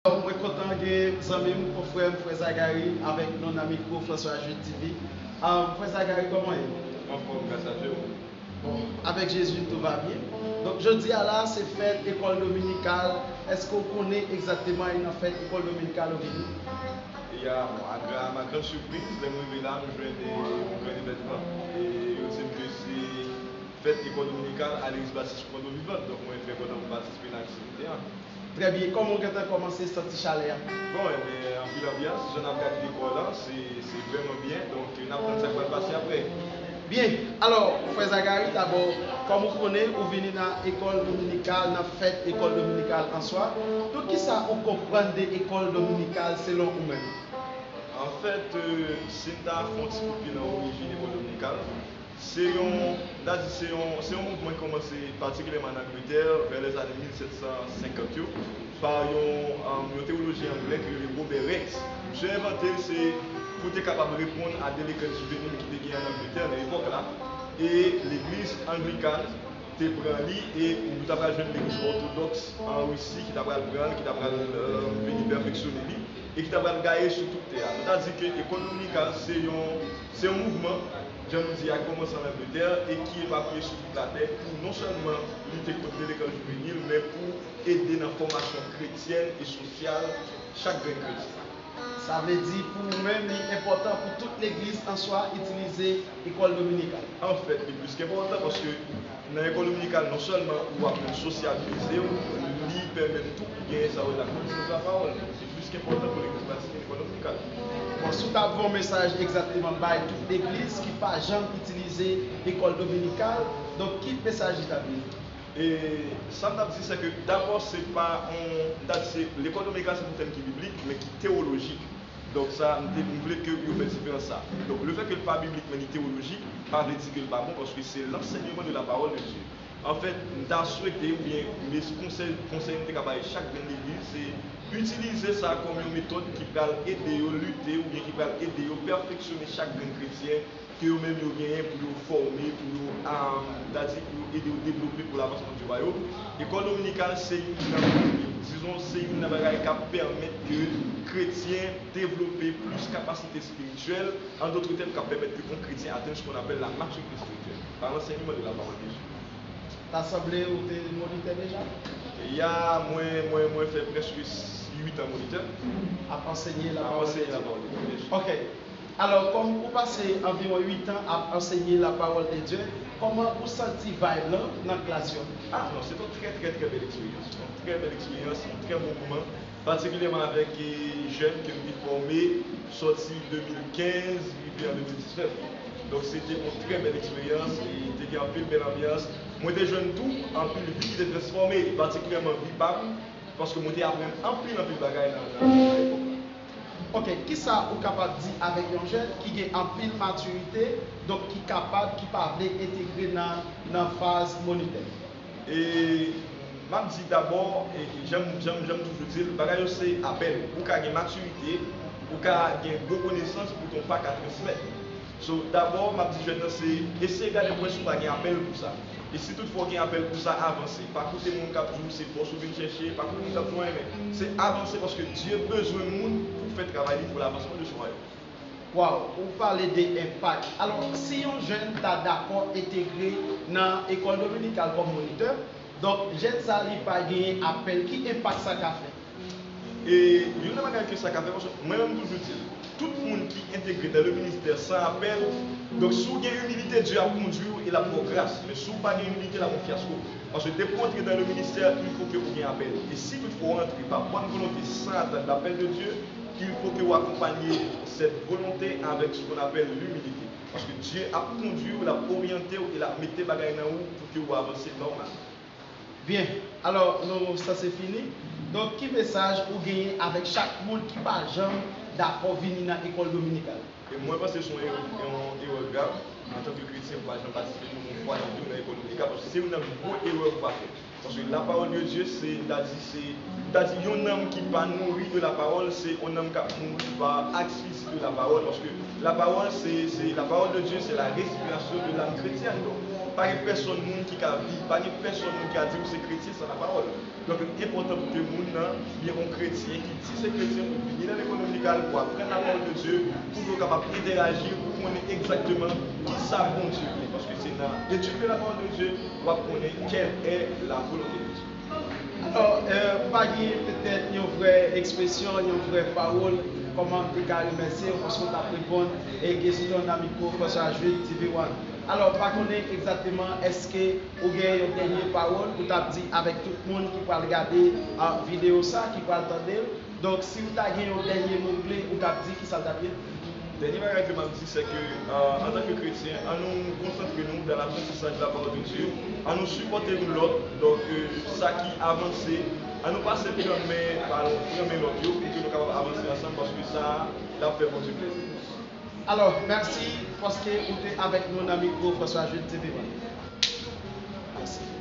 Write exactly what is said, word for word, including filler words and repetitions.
Mwen kontan gen zanmi m, konfrè m, frè Zacharie, avèk nou nan mikwo François Jude T V. Ah, frè Zacharie, kòman w ye? Anfòm, gras a Dye. Bon, avec Jésus, tout va bien. Donk, jodi a la, se fèt ekòl dominikal. Èske w konnen egzakteman e nan fèt ekòl dominikal ou vini? Ya, bon, à gra-, à ma grande surprise, lè m rive la, m jwenn, eh, yon gran evènman. E yo di m ke se fèt ekòl dominikal a legliz batis Pwento Vivant. Donk, mwen trè kontan pou m patisipe nan aktivite a. Trè byen. Kòman w gentan kòmanse santi chalè a? Bon, ebyen, anpil anbyans. Jan n ap gade dekò lan, se, se vrèman byen. Donk, n ap tann sa k pral pase apre. Byen. Alò, frè Zacharie, dabò, kòm ou konnen, ou vini nan ekòl dominikal, nan fèt ekòl dominikal an swa. Donk, kisa ou konprann de ekòl dominikal selon ou menm? Anfèt, euh, si n ta fè yon ti kout pye nan orijin ekòl dominikal, se yon, m ta di se yon, se yon mouvman ki kòmanse patikilyèman ann Angletè, vè lèzane mil sèt san senkant yo, pa yon, um, yon tewolojyen anglè ki rele Robert Raikes. Misye envante l, se pou te kapab reponn a delekans jivenil ki te gen ann Angletè nan epòk la, e legliz anglikan te pran li, e nou ta pral jwenn legliz òtodòks an Risi ki ta pral pran l, ki ta pral, euh, vini pèfeksyone li, e ki ta pral gaye sou tout tè a. Nou ta di ke ekòl dominikal se yon, se yon mouvman, jan nou di a, ki kòmanse ann Angletè e ki epapiye sou tout latè pou non sèlman lite kont delekans jivenil, men pou ede nan fòmasyon kretyèn e sosyal chak grenn kretyen. Sa vle di, pou ou menm, li enpòtan pou tout legliz an swa itilize ekòl dominikal? Anfèt, li plis ke enpòtan, paske nan ekòl dominikal, non sèlman ou aprann sosyabilize w, li pèmèt tou ou genyen sa yo rele la konesans lapawòl. Li plis ke enpòtan pou legliz patisipe nan ekòl dominikal. Bon, si w ta ap voye yon mesaj egzakteman bay tout legliz ki pa janm itilize ekòl dominikal, donk ki mesaj li t ap ye? E sa m t ap di, se ke dabò, se pa yon, m ta di se, lekòl dominikal se yon tèm ki biblik, men ki tewolojik. Donk sa, m te, m vle ke yo fè diferans sa. Donk, lefètke l pa biblik, men li tewolojik, pa vle di ke l pa bon, paske se l'enseignement de la parole de Dieu. Anfèt, m ta swete, oubyen, mes-, konsèy, konsèy m te ka bay chak grenn legliz, se itilize sa kòm yon metòd ki pral ede yo lite, oubyen ki pral ede yo pèfeksyone chak grenn kretyen ke yo menm yo genyen pou yo fòme, pou yo, ah, m ta di, pou yo ede yo devlope pou lavansman di wayòm. Ekòl dominikal se youn nan, dizon, se youn nan bagay k ap pèmèt ke kretyen devlope plis kapasite espirityèl, an dòt tèm, k ap pèmèt ke yon kretyen atenn ce qu'on appelle la maturité spirituelle, par l'enseignement de la parole de Dieu. Ta sanble ou te monitè deja? Ya, mwen, mwen, mwen fè prèske uit an monitè. Ap ansenye la parole de Dieu. Ap ansenye la parole de Dieu. Ok. Alò, kòm ou pase anviwon uit an ap ansenye la parole de Dieu, kòman ou santi vibe lan nan klas yo? Ah, non, se yon trè, trè, trè bèl eksperyans. Yon trè bèl eksperyans, yon trè bon moman. Patikilyèman avèk, eh, jèn ke m te fòme sòti de mil kenz rive an de mil diznèf. Donk, se te yon trè bèl eksperyans, e te gen anpil bèl anbyans. Mwen te jwenn tou anpil vi ki te transfòme, patikilyèman vi pa m, paske mwen te aprann anpil, anpil bagay nan, nan, nan epòk la. Ok, kisa ou kapab di avèk yon jèn ki gen anpil matirite, donk ki kapab, ki pa vle entegre nan, nan faz monitè? E m ap di dabò, e jan m, jan m, jan m toujou di l, bagay yo se apèl. Ou ka gen matirite, ou ka gen gwo konesans, poutan w pa ka transmèt. So, dabò, m ap di jèn nan se eseye gade pou wè si w pa gen apèl pou sa. E si toutfwa w gen apèl pou sa, avanse. Pa koute moun k ap di w se fòs ou vin chèche, pa koute moun k ap di w anyen, men se avanse paske Dye bezwen moun pou fè travay li pou lavansman de son wayòm. Waw, ou pale de enpak. Alò, si yon jèn ta dakò entegre nan ekòl dominikal kòm monitè, donk jèn sa li pa genyen apèl, ki enpak sa ka fè? E youn nan bagay ke sa ka fè, paske mwen menm m toujou di l, tout moun ki entegre dans le ministère sans appel, donk si w gen imilite, Dye ap kondui w e l ap ba w gras. Men si w pa gen imilite, l ap yon fyasko. Paske depi w antre dans le ministère, il faut que ou gen apèl. E si toutfwa w antre pa bòn volonte, sans attendre l'appel de Dieu, il faut que w akonpanye cette volonté avec ce qu'on appelle l'humilité. Paske Dye ap kondui w, l ap oryante w e l ap mete bagay nan ou pou ke w avanse nòmal. Byen, alò, nou sanse fini. Donk, ki mesaj ou genyen avèk chak moun ki pa janm dakò vini nan ekòl dominikal? E mwen panse se yon erè, yon erè grav, antanke kretyen, pou pa janm patisipe pou yon fwa nan vi w nan ekòl dominikal, paske se youn nan gwo erè ou pa fè. Paske la parole de Dieu, se, m ta di, se, m ta di, yon nanm ki pa nouri de la parole, se yon nanm k ap mouri pa asfiksi de la parole. Paske la parole, se, se, la parole de Dieu, c'est la respiration de l'âme chrétienne. Donk, Pa gen pèsonn moun ki ka di, pa gen pèsonn moun ki ka di ou se kretyen san lapawòl. Donk, li enpòtan pou ke moun nan, byen yon kretyen ki di se kretyen, pou vini nan lekòl dominikal, pou aprann lapawòl de Dye, pou nou kapab entèraji, pou konnen egzakteman kisa Bondye vle. Paske se nan etid de lapawòl de Dye, w ap konnen quelle est la volonté de Dieu. Alò, euh, pa gen petèt yon vrè ekspresyon, yon vrè pawòl, kòman m te ka remèsye w paske w t ap reponn e kesyon nan mikwo François Jude T V One. Alò, pa konnen egzakteman èske ou gen yon dènye pawòl ou t ap di avèk tout moun ki pral gade ah, videyo sa, ki pral tande l. Donk, si ou ta gen yon dènye mo kle, ou t ap di kisa l t ap ye? Dènye bagay ke m ap di, se ke, euh, antanke kretyen, an nou konsantre nou dans l'apprentissage de la parole de Dieu, an nou sipòte youn lòt, donk, euh, sa ki avanse, an nou pase pran men, pran men lòt yo, pou ke nou kapab avanse ansanm, paske sa, l ap fè Bondye plezi. Alò, mèsi paske ou te avèk nou nan mikwo François Jude T V One. Mèsi.